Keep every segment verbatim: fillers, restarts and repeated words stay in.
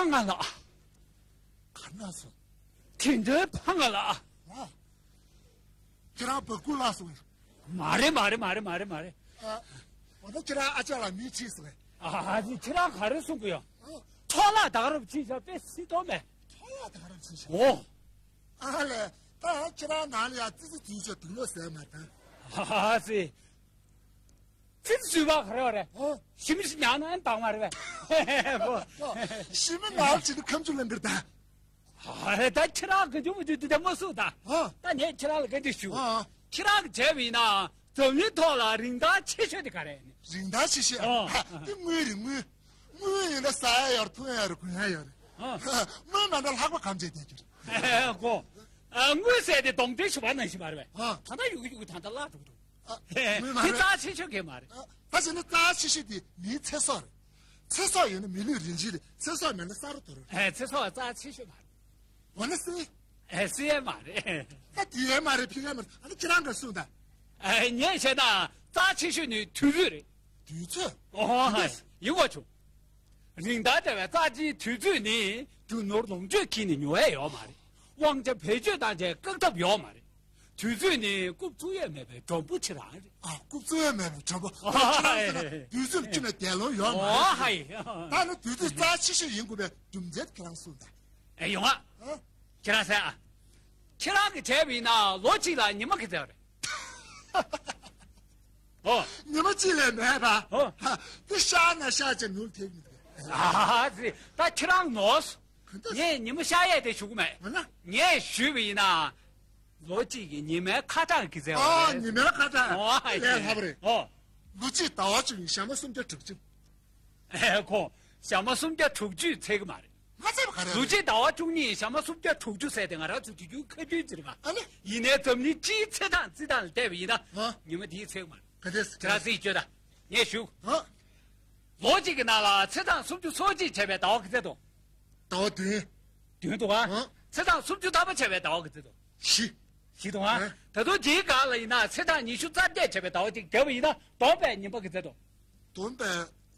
ང་ལ། ག་ན་སོང་། དེ་འདྲའི་ཕ་ང་ལ། ཨ། ཁྱེད་རང་བ་ཀུ་ལ་སོང་། མ་རེད་མ་རེད་མ་རེད་མ་རེད་མ་རེད། ཨ། འོ་ན་ཁྱེད་རང་ཨ་ཅག་ལ་མི་ཕྱིས་སོང་ངས། ཨ་ཙི་ཁྱེད་རང་ག་རེ་གསུང་གི་ཡོད། ཨ། ཐོག་ལ་དག་རབ་ཕྱིས་ཤག་དཔེ་སྲིད་དོ་མེད། ཐོག་ལ་དག་རབ་ཕྱིས་ཤག་འོ། ཨ་ལས། ད་ཁྱེད་རང་ནང་ལ་ཡ་ཙི་ཙི་དུས་ཚོད་སྡུག་ལོ་ཟེར་མ་དང་། ཨ་ཙི། ཙི་ཙི་ཟུས་པ་ག་རེ་བ་རེད། ཨོ། ཞི་མི་ཞིག་ཉག་ན་ཨན་དང་མ་རེད་པས། ཞི་མི་ནག་ཅིག་ཏུ་ཁམ་ཆུ་ལེན་གིར་ད། ཨ་རེ་ད་ཁྱེད་རང་གི་འཇུ་མི་འཇུ་དུ་དེ་མ་སུ་ད། ཨོ། ད་ངས་ཁྱེད་རང་ལ་བཀའ་འདྲི་ཞུ། ཨོ། ཁྱེད་རང་གི་བྱས་པ་ཡིན་ན་འཛམ་གླིང་ཐོག་ལ་རིན་ཐང་ཆེ་ཤོས་དེ་ག་རེ་ཡིན། རིན་ཐང་ཆེ་ཤོས། ཨོ། ཨ། དེ་དངུལ་རེད་དངུལ། དངུལ་ཡིན་ན་ཟ་ཡ་ཡོད་རེད་འཐུང་ཡ་ཡོད་རེད་གོན་ཡ་ཡོད་རེད། ཨོ། དངུལ་མེད་ན་ལྷགས་པ་གམ་བྱས་བསྡད་རྒྱུ་རེད། ཨེ་གོ། ཨ། དངུལ་ཟེར་དེ་གདོང་འདྲེ་ཞུ་བ་ནང་བཞིན་མ་རེད་པས། ཨ། ད་ལྟ་ཡོད་གི་ཡོད་གི་ད་ལྟ་བརླག་འགྲོ་གི་འདུག་ཨ། དངུལ་མ་དེ་རེད། རྩ་ཆེ་ཤོས་གས་མ་རེད། ཨ། ད་བྱས་ན་རྩ་ཆེ་ཤོས་དེ་མིའི་ཚེ་སྲོག་རེད། ཚེ་སྲོག་མེད་ན་མི་ལུས་རིན་ཆེན་རེད། ཚེ་སྲོག་མེད་ན་ས་རུ་དོར་རེད། ཨེ་ཚེ་སྲོག་རྩ་ཆེ་ཤོས་མ་རེད། འོ་ན་སྲིད། ཨེ་སྲིད་ཡས་མ་རེད། ད་དེ་ཡས་མ་རེད་ཕི་ཡས་མ་རེད། ཨ་ནི་ཁྱེད་རང་ག་གསུངས་ད། ཨེ་ངས་བཤད་ན་རྩ་ཆེ་ཤོས་ནི་དུས་ཚོད་རེད། དུས་ཚོད། ཨོ་ཧ། ཡིན་དགོས་བྱུང་། རིན་ཐང་བྲལ་བའི་རྩ་ཆེའི་དུས་ཚོད་ནི་རྒྱུ་ནོར་ལོངས་སྤྱོད་ཀྱིས་ནི་ཉོ་ཡས་ཡོད་མ་རེད། དབང་ཆ་བེད་སྤྱོད་བཏང་བྱས་བཀག་ཐབས་ཡོད་མ་རེད། དུས་ཚོད་ནི་རྐུབ་བཙུགས་ཡས་མེད་པའི་མགྲོན་པོ་ཁྱེད་རང་རེད། ཨ། རྐུབ་བཙུགས་ཡས་མེད་པའི་མགྲོན་པོ། ཨ། ཁྱེད་རང་ཟེར་ན་དུས་ཚོད་ལ་ཁྱོན་ནས་དལ་ལོང་ཡོད་མ་རེད། ཨ་ཧ་ཡ། ད་ནི་དུས་ཚོད་རྩ་ཆེ་ཤོས་ཡིན་དགོས་པའི་རྒྱུ་མཚན་ཁྱེད་རང་གསུངས་དང་། ཨེ་ཡོང་ཨ། ཨ། ཁྱེད་རང་ཟེར་ཨ། ཁྱེད་རང་གི་བྱས་པ་ཡིན་ན་ལོ་གཅིག་ལ་ཉི་མ་ག་ཚོད་རེད། ཨོ། ཉི་མ་གཅིག་ལས་མེད་པ། ཨོ། ཧ། དེ་ཤར་ན་ཤར་ཅིག་ནུབ་ཐེབས་མི་འདུག་ཨ་ཙི། ད་ཁྱེད་རང་ནོར་སོང་། ག་འདྲ། ངས་ཉི་མ་ཤར་ཡས་དེ་ཞུ་གི་མེད། འོ་ན། ངས་ཞུས་པ་ཡིན་ན། ལོ་གཅིག་གི་ཉི་མའི་ཁ་གྲངས་ཀྱི་ཚད་པ་ཨོ། རེད། ཉི་མའི་ཁ་གྲངས། ཨོ། ལས་སླ་པོ་རེད། ཨོ། ལོ་གཅིག་ཟླ་བ་བཅུ་ཡིན། ཞག་མ་སུམ་བརྒྱ་དྲུག་ཅུ། ཨེ་ཁོ། ཞག་མ་སུམ་བརྒྱ་དྲུག་ཅུ་ཚད་ཀྱི་མ་རེད། མ་ཚད་པ་ག་རེ་རེད། ལོ་གཅིག་ཟླ་བ་བཅུ་གཉིས་ཞག་མ་སུམ་བརྒྱ་དྲུག་ཅུ་ཟེར་དེ་ང་རང་ཚོ་དུས་རྒྱུན་ཁ་རྒྱུན་ཅིག་རེད་པ། ཨ་ནི། ཡིན་ནའི་འཛམ་གླིང་སྤྱིའི་ཚེས་གྲངས་རྩིས་སྟངས་ལ་བལྟས་པ་ཡིན་ན། ཨ། ཉི་མ་དེའི་ཚད་ཀྱི་མ་རེད། ག་དེ་ཟེར། ཁྱེད་རང་རྩིས་སྤྱོད་དང་། ངས་ཞུ། ཨ། ལོ་གཅིག་གི་ནང་ལ་ཚེས་གྲངས་སུམ་ཅུ་སོ་གཅིག་བྱས་པའི་ཟླ་བ་ག་ཚད་འདུག་ཟླ་བ་བདུན། བདུན་འདུག་ཨ། ཨ། ཚེས་གྲངས་སུམ་ཅུ་ཐམ་པ་བྱས་པའི་ཟླ་བ་ག་ཚད་འདུག་བཞི། བཞི་འདུག་ཨ། ཨ། ད་དུང་དེའི་སྒང་ལ་ཡིན་ན་ཚེས་གྲངས་ཉི་ཤུ་རྩ་བརྒྱད་བྱས་པའི་ཟླ་བ་གཅིག་བརྒྱབ་པ་ཡིན་ན་བསྡོམས་པའི་ཉིན་པ་ག་ཚད་འདུག་བསྡོམས་པའི་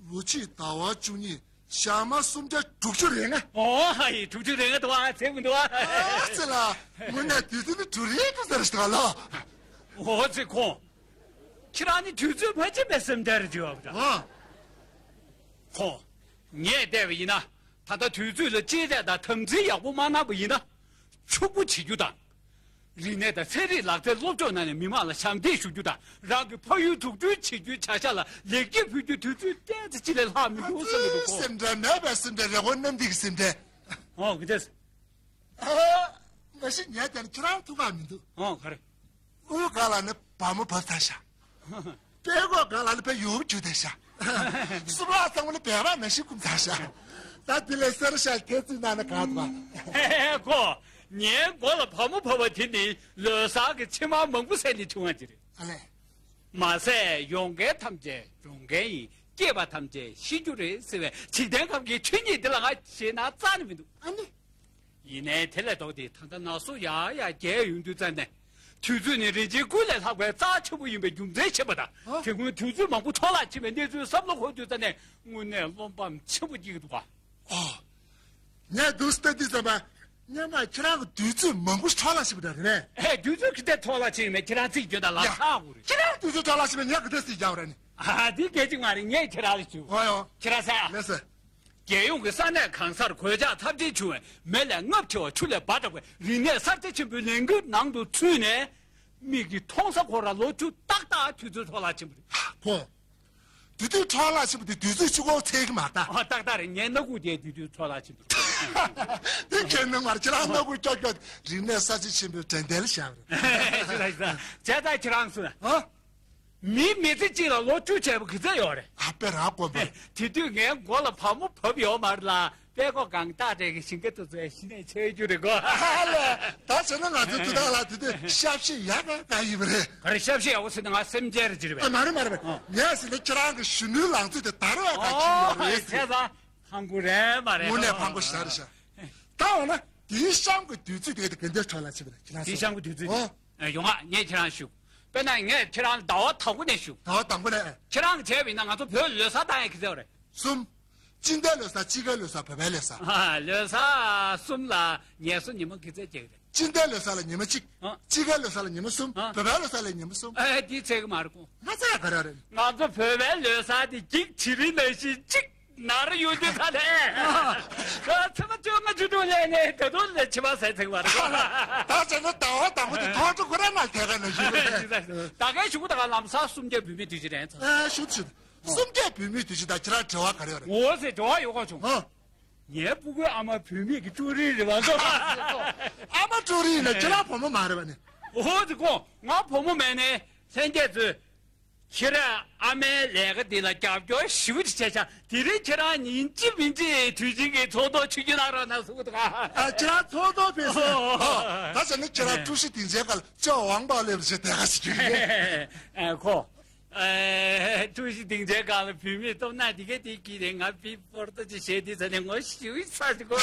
ལོ་གཅིག་ཟླ་བ་བཅུ་གཉིས་ཞག་མ་སུམ་བརྒྱ་དྲུག་ཅུ་རེ་ལྔ། ཨོ་ཧ་ཡི། དྲུག་ཅུ་རེ་ལྔ་འདུག་ཨ། ཚད་མི་འདུག་ཨ། ཨ་ཙི་ལ། དངོས་གནས་དུས་ཚོད་ནི་དུས་རེད་དུ་ཟེར་ཞིག་ལ། ཨོ་ཙི་ཁོང་། ཁྱེད་རང་ནི་དུས་ཚོད་མ་ཕྱིན་པའི་སེམས་ཁྲལ་རེ་བྱེད་པ་འདྲ། ཨ། ཁོང་། ངས་བལྟས་པ་ཡིན་ན། ད་ལྟ་དུས་ཚོད་ལ་གཅེས་སྤྲས་དང་དམ་འཛིན་ཡག་པོ་མ་གནང་པ་ཡིན་ན། ཕྱུག་པོ་བྱེད་རྒྱུ་དང་། རིག་གནས་དང་ཚན་རིག་ལག་རྩལ་སློབ་སྦྱོང་གནང་ནས་མི་མང་ལ་ཞབས་འདེགས་ཞུ་རྒྱུ་དང་། རང་གི་ཕ་ཡུལ་འཛུགས་སྐྲུན་བྱེད་རྒྱུའི་བྱ་གཞག་ལ་ལེགས་སྐྱེས་ཕུལ་རྒྱུའི་དུས་ཚོད་གཏན་ཚིགས་གཅིག་ལས་ལྷག་མི་འདུག་བསམ་གྱི་འདུག་གོ། སེམས་ཁྲལ་མེད་པའི་སེམས་ཁྲལ་རེད་གོ། གནམ་བདེ་གི་སེམས་ཁྲལ། ཨོ་གི་ཏེས། ཨ། མ་གཞི་ངས་བལྟས་ན་ཁྱེད་རང་ཐུགས་ཁག་མི་འདུག་ཨོ་ག་རེ། དབུས་སྒང་ལ་ནི་བ་མོ་བབས་ཚར་ཤག་དཔྲལ་ཀོག་སྒང་ལ་ནི་དཔེ་ཡོབ་རྒྱུ་དེ་ཤག་གསུམ་ལ་ཚང་མ་ནི་བེ་ར་ནང་བཞིན་བསྐུམ་ཚར་ཤག་ད་དེ་ལས་སེར་ཤག་ཁྱེད་ཚོས་གནང་ན་གང་འདུག་བ། ཧེ་ཧེ་ཁོ། ངའི་མགོ་ལ་བ་མོ་བབས་པ་དེ་ནི་ལོ་གསར་གྱི་ཕྱེ་མར་མང་པོ་བཟས་ནས་བྱུང་བ་ཅིག་རེད། ཨ་ལས། མ་ཟད་ཡོང་མཁན་ཐམས་ཅད་འགྲོ་མཁན་ཡིན། སྐྱེས་པ་ཐམས་ཅད་ཤི་རྒྱུ་རེད་ཟེར་བའི་འཇིག་རྟེན་ཁམས་ཀྱི་ཆོས་ཉིད་འདི་ལ་ང་ཞེད་སྣང་རྩ་ནས་མི་འདུག་ཨ་ནི། ཡིན་ནའི་དེ་ལས་ལྡོག་སྟེ་ད་ལྟ་ན་སོ་ཡར་ཡར་རྒྱས་ཡོང་དུས་ཙམ་ནས། དུས་ཚོད་ནི་རིན་ཆེན་ཀུན་ལས་ལྷག་པའི་རྩ་ཆེན་པོ་ཡིན་པའི་རྒྱུ་མཚན་ཤེས་པ་དང་། ཨ། དེ་སྔོན་དུས་ཚོད་མང་པོ་འཕྲོ་བརླག་ཕྱིན་པའི་གནས་ཚུལ་བསམ་བློ་འཁོར་དུས་ཙམ་ནས་དངོས་གནས་བློ་ཕམ་ཆེན་པོ་སྐྱེ་གི་འདུག་ག་ཨོ། ངས་འདུག་སྟེ་འདི་ཙམ་པ། སྔོན་མ་ཁྱེད་རང་གི་དུས་ཚོད་མང་པོ་འཕྲོ་བརླག་ཕྱིན་པ་འདྲ་རེད་པས། ཧེ་དུས་ཚོད་གི་དེ་འཕྲོ་བརླག་ཕྱིན་མེད་ཁྱེད་རང་ཚིག་བརྗོད་ད་ལ་ཡ། ཆག་དགོས་རེད། ཁྱེད་རང་དུས་ཚོད་འཕྲོ་བརླག་ཕྱིན་མེད་ངས་གི་དེ་སྲིད་རྒྱག་ར་ནི། ཨ་འདི་སྐད་ཅིག་མ་རེད། ངས་ཁྱེད་རང་ལ་ཞུ། ཨོ་ཡོ། ཁྱེད་རང་ཟེར་ཨ། ལེ་སེ། རྒྱལ་ཡོངས་ཀྱི་ས་གནས་གང་སར་གོད་ཆག་ཚབས་ཆེན་བྱུང་བས་མེ་ལས་ལྔ་བ་ཆེ་བ་ཆུ་ལས་འབབ་འདྲ་བའི་རིག་གནས་གསར་བརྗེ་ཆེན་པོའི་ལས་འགུལ་ནང་དུ་ཚུད་ནས། མིག་གིས་མཐོང་ས་ཁོ་ར་ལོ་བཅུ་ཏག་ཏག་དུས་ཚོད་འཕྲོ་བརླག་ཕྱིན་པ་རེད། ཁོང་། དུས་ཚོད་འཕྲོ་བརླག་ཕྱིན་པ་དེ་དུས་ཚོད་གཅིག་པོ་ཚད་ཀྱི་མ་རེད་ད། ཨ་ཏག་ཏག་རེད། ངའི་སྣ་ཁུག་དེ་དུས་ཚོད་འཕྲོ་བརླག་ཕྱིན་པ་རེད། དེ་གལ་ནི་མ་རེད། ཁྱེད་རང་སྣ་ཁུག་ཀྱོག་ཀྱོག་རིག་གནས་གསར་བརྗེ་ཆེན་པོའི་དྲན་རྟེན་ལ་བཞག་པ་རེད། ཅི་ལ་ཅི་ལ་བྱས་ཙང་ཁྱེད་རང་སུ་ན། ཨ། མིའི་མི་ཚེ་གཅིག་ལ་ལོ་བཅུ་བྱས་པ་ག་ཚད་ཡོད་རེད། ཨ་དཔེ་རང་དཀོན་པ་རེད། དེ་དུས་ངའི་མགོ་ལ་བ་མོ་བབས་ཡོད་མ་རེད་ལ། དཔྲལ་ཀོག་གང་ཏག་ཏག་གི་ཞིང་ཁ་དེ་ཚོའི་གཞི་ནས་ཆགས་རྒྱུ་རེད་གོ། ཨ་ལས། ད་བྱས་ན་ང་ཚོའི་དུས་དག་ལ་དེ་དུས་ཤབ་ཤེས་ཡག་ག་ག་ཡིན་པ་རེད། ག་རེ་ཤབ་ཤེས་ཡག་པོ་ཟེར་ན་ང་སེམས་ཅན་རེད་ཅི་རེད་པས། ཨ་མ་རེད་མ་རེད་པས། ཨ། ངས་ཟེར་ན་ཁྱེད་རང་གི་གཞོན་ནུའི་ལང་ཚོ་དེ་དར་བ་ག་ཁྱིམ་ཡོད་རེད། ཨོ་བྱས་ཙང་ཕངས་པོ་རེད་མ་རེད། དངོས་གནས་ཕངས་པོ་ཞེ་དྲག་རེད་ཤག་ད་འོ་ན་དེའི་གཤམ་གྱི་དུས་ཚོད་དེ་ག་འདྲ་འཕྲོ་བརླག་ཕྱིན་པ་རེད་ཁྱེད་རང་། དེའི་གཤམ་གྱི་དུས་ཚོད། ཨོ། ཡོང་ང་ངས་ཁྱེད་རང་ཞུ། དཔེར་ན་ངས་ཁྱེད་རང་ཟླ་བ་དང་པོ་ནས་ཞུ། ཟླ་བ་དང་པོ་ནས། ཁྱེད་རང་གི་བྱས་པ་ཡིན་ན་ང་ཚོ་བོད་ལོ་གསར་བཏང་ཡས་ག་ཚོད་རེད། གསུམ། ཅི་འདྲའི་ལོ་གསར། དཔྱིད་ཀའི་ལོ་གསར། བོད་པའི་ལོ་གསར། ཨ། ལོ་གསར་གསུམ་ལ་ངལ་གསོ་ཉི་མ་གི་ཚད་ཅིག་རེད། ཅི་འདྲའི་ལོ་གསར་ལ་ཉི་མ་གཅིག་ཨ། དཔྱིད་ཀའི་ལོ་གསར་ལ་ཉི་མ་གསུམ། ཨ། བོད་པའི་ལོ་གསར་ལ་ཉི་མ་གསུམ། ཨེ། འདི་ཚད་གི་མ་རེད་གོ། ང་ཚོ་ཡ་ག་རེ་རེད། ང་ཚོ་བོད་པའི་ལོ་གསར་དེ་འགྱིག་བྱི་རིལ་ནང་བཞིན་གཅིག་ནར་ཡོང་དུས་ད་ལས། ཨ། ཚེས་པ་བཅོ་ལྔ་བཅུ་དྲུག་སླེབས་ནས་ད་དུང་ལས་བྱི་བ་ཟ་ཚིག་པ་རེད་གོ། ད་བྱས་ན་ཟླ་བ་དང་པོ་དེ་ཐོག་འགྲོ་ཁོ་རང་ནང་ཐད་ཀ་ནང་བཞིན་རེད། ད་གའི་གཞུག་གུ་ད་ག་ལམ་སང་གསུམ་བརྒྱ་བོད་མིའི་དུས་ཆེན་རེད་ཚོ། ཨ། ཞུ་ཞུ། གསུམ་བརྒྱ་བོད་མིའི་དུས་ཆེན་དང་ཁྱེད་རང་འབྲེལ་བ་ག་རེ་ཡོད་རེད། འོ་ཟེར། འབྲེལ་བ་ཡོད་ག་བྱུང་། ཨ། ངའི་སྤུ་གུའི་ཨ་མ་བུད་མེད་ཀྱི་ཀྲུའུ་རིན་རེད་བ་གོ། ཨ་མ་ཀྲུའུ་རིན་ཡིན་ན་ཁྱེད་རང་བུ་མོ་མ་རེད་བ་ནི། འོ་ཟེར་གོ། ང་བུ་མོ་མེད་ནས་ལྷན་རྒྱས་ཚོས་ཁྱེད་རང་ཨ་མའི་ལས་ཀ་འདི་ལ་རྒྱབ་སྐྱོར་ཞེ་པོ་ཅིག་བྱས་ཤག་དེ་རིང་ཁྱེད་རང་ཉིན་གཅིག་མིན་གཅིག་དུས་ཆེན་གྱི་ཚོགས་ཐོག་ཆིབས་བསྒྱུར་གནང་རོགས་གནང་གསུང་གི་འདུག་ག། ཨ། ཁྱེད་རང་ཚོགས་ཐོག་ཕེབས་སོང་། ཨོ། ད་བྱས་ན་ཁྱེད་རང་ཀྲུའུ་ཞི་སྡིངས་ཆའི་སྒང་ལ་ཅོ་ཝང་པའོ་སླེབས་བྱས་དེ་ག་ཞིག་གི། ཨ། ཁོ། ཨེ། ཀྲུའུ་ཞི་སྡིངས་ཆའི་སྒང་ལ་བུད་མེད་སྟོབས་ན་དེ་གས་དེ་སྐྱིད་རེད། ང་པི་པོར་ཏོ་ཅི་བྱས་དེ་ཚ་ནས་ངོ་ཤེས་ས་ཞིག་གོ།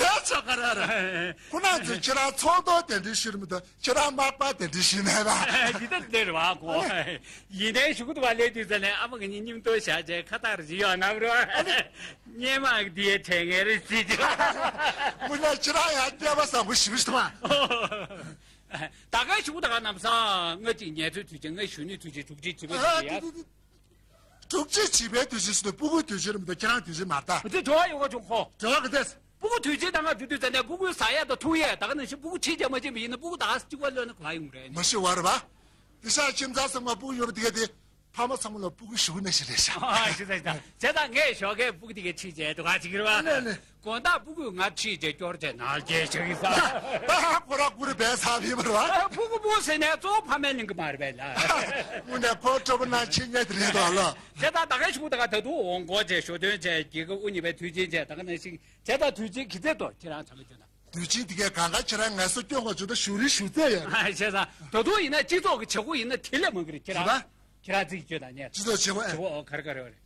དེ་ཆོག་ག་ར་ར། ཁོ་ན་ཚོས་ཁྱེད་རང་ཚོགས་ཐོག་གདན་འདྲེན་ཞུ་རེད་མི་འདུག་ཁྱེད་རང་མག་པ་གདན་འདྲེན་ཞུས་ནས་ར། འདི་ལྟར་འདིར་བ་གོ། ཡིན་ནའི་གཞུག་ཏུ་བ་ལས་དུས་ཚ་ནས་ཨ་མ་གི་ཉིན་སྙིང་སྟོབས་བཞག་བྱས་ཁ་བཏགས་རེ་ཡོད་ན་ར། སྙེ་མ་འདི་ཡའི་དྲན་ངེས་རེ་ཞིག་དངོས་གནས་ཁྱེད་རང་ཡང་སྐལ་བ་བཟང་པོ་ཞེ་པོ་ཞིག་འདུག་ཨ། ད་གའི་གཞུག་ད་ག་ལམ་སང་ང་གཅིག་ངལ་རྩོལ་དུས་ཆེན། ང་གཞོན་ནུའི་དུས་ཆེན། དྲུག་ཅུ་བྱིས་པའི་དུས་ཆེན་ཡ། དྲུག་ཅུ་བྱིས་པའི་དུས་ཆེན་ཟེར་དུས་སྤུ་གུའི་དུས་ཆེན་རེད་མི་འདུག་ཁྱེད་རང་དུས་ཆེན་མ་རེད་ད། དེ་འབྲེལ་བ་ཡོད་ག་བྱུང་ཁོ། འབྲེལ་བ་ག་ཚད། སྤུ་གུ་དུས་ཆེན་ད་ང་འགྲོ་དུས་ཙ་ནས་སྤུ་གུའི་ཟ་ཡས་དང་འཐུང་ཡས་ད་ག་ནང་བཞིན་སྤུ་གུ་ཁྲིད་བྱས་མ་ཕྱིན་པ་ཡིན་ན་སྤུ་གུ་ད་ག་གཅིག་པ་ལོན་ན་ག་ཡོང་རེད། མ་ཤི་བ་རེད་བ། དེ་ཤ་ཁྱིམ་ཚང་ཚང་མ་སྤུ་གུ་ཡོད་པ་དེ་ག་དེ། ཕ་མ་ཚང་མ་ལ་སྤུ་གུ་ཞུགས་ནས་ཞིག་རེད་ཤག་ཨ། ཞེ་ས་ཞེ་ས། བྱས་ཙང་ངས་ཞོགས་ཀས་སྤུ་གུ་དེ་གའི་ཁྲིད་བྱས་འདུག་ག་ཅིག་རེད་བ། ལེ་ལེ། དགོང་དག་སྤུ་གུས་ང་ཁྲིད་བྱས་སྐྱོར་བྱས་ནང་རྒྱལ་ཆགས་ཡིན་ས། ད་ཁོ་རང་སྤུ་གུ་རེ་བས་ཚ་བི་མ་རེད་བ། སྤུ་གུ་སྤུ་གུ་ཟེར་ནས་གཙོ་བོ་ཕ་མའི་གླིང་གི་མ་རེད་པས་ལ། དངོས་གནས་ཁོ་སྤྲོ་པོ་ནང་ཆེ་ཉེ་དེ་རེད་དོ་ལ། བྱས་ཙང་ད་གའི་གཞུག་ད་ག་ད་དུང་འོང་སྐོར་བྱས་ཞོ་སྟོན་བྱས་རྒྱལ་ཁབ་དབུ་བརྙེས་པའི་དུས་ཆེན་བྱས་ད་ག་ནང་བཞིན་བྱས་ཙང་དུས་ཆེན་གི་ཚད་དོ་ཁྱེད་རང་ཚང་མ་བརྗོད་ན། དུས་ཆེན་དེ་གའི་གང་ག་ཁྱེད་རང་ངལ་གསོ་སྐྱོན་དགོས་བྱུང་ད་ཞུ་རིན་ཞུ་ཚད་ཡོད། ཨ། བྱས་ཙང་ད་དུང་ཡིན་ན་སྤྱི་ཚོགས་ཀྱི་བྱེད་སྒོ་ཡིན་ན་དེ་ལས་མང་གི་རེད་ཁྱེད་རང་། ཁྱེད་རང་ཚིག་བརྗོད་དང་ཉེ། སྤྱི་ཚོགས་བྱེད་སྒོ་ཨེ། བྱེད་སྒོ་ཨོ་ག་རེ་ག་རེ་བ་རེད།